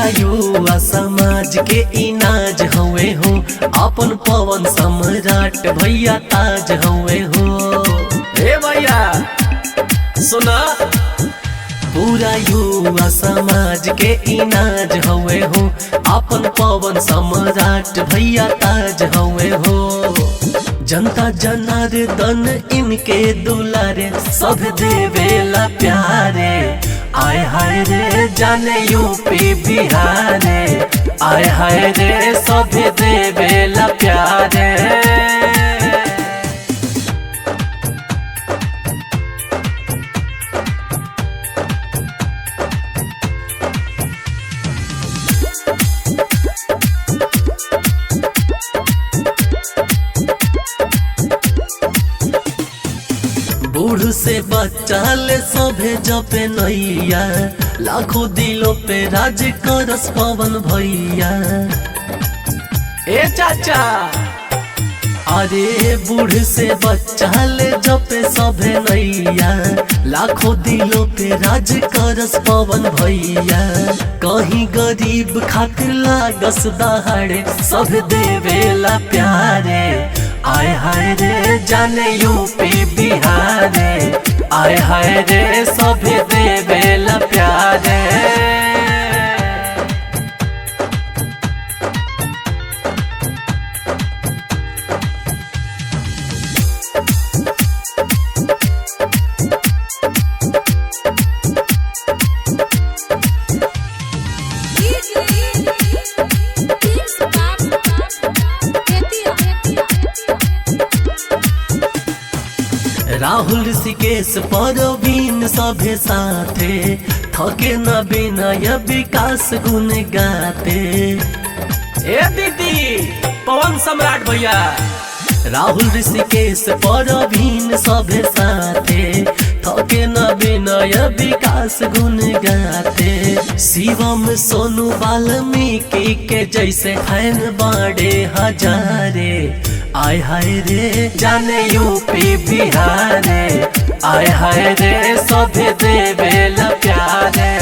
पूरा युवा समाज के इनाज हवे हो, अपन पवन सम्राट भैया ताज हवे हो। हे भैया सुना, पूरा युवा समाज के इनाज हवे हो, अपन पवन सम्राट भैया ताज हवे हो। जनता जनार्दन इनके दुलारे, सब देवेला प्यारे। आय हाय रे जाने यूपी बिहारे, आय हाय रे सब देवेला प्यारे। बूढ़ से बच्चा ले सभे जपे नैया, लाखों दिलों पे राज करस पवन भैया। ए चाचा, अरे बूढ़ से बच्चा ले जपे सभे नैया, लाखों दिलों पे राज करस पवन भैया। कहीं गरीब खातिर लागस दहाड़े, सब देवेला प्यारे। आय हाय रे जाने यूपी बिहारे, आय हाय रे सब देवेला प्यारे। राहुल ऋषिकेश परवीन सभे साथे, थके न बिना यह विकास गुण गाते। ए दीदी पवन सम्राट भैया, राहुल ऋषिकेश परवीन सभे साथे, थके न बिना यह विकास गुण गाते। शिवम सोनू वाल्मीकि के जैसे फैन बाड़े हजारे। आय हाय रे जाने यूपी बिहारे, आय हाय रे सब देवेला प्यारे।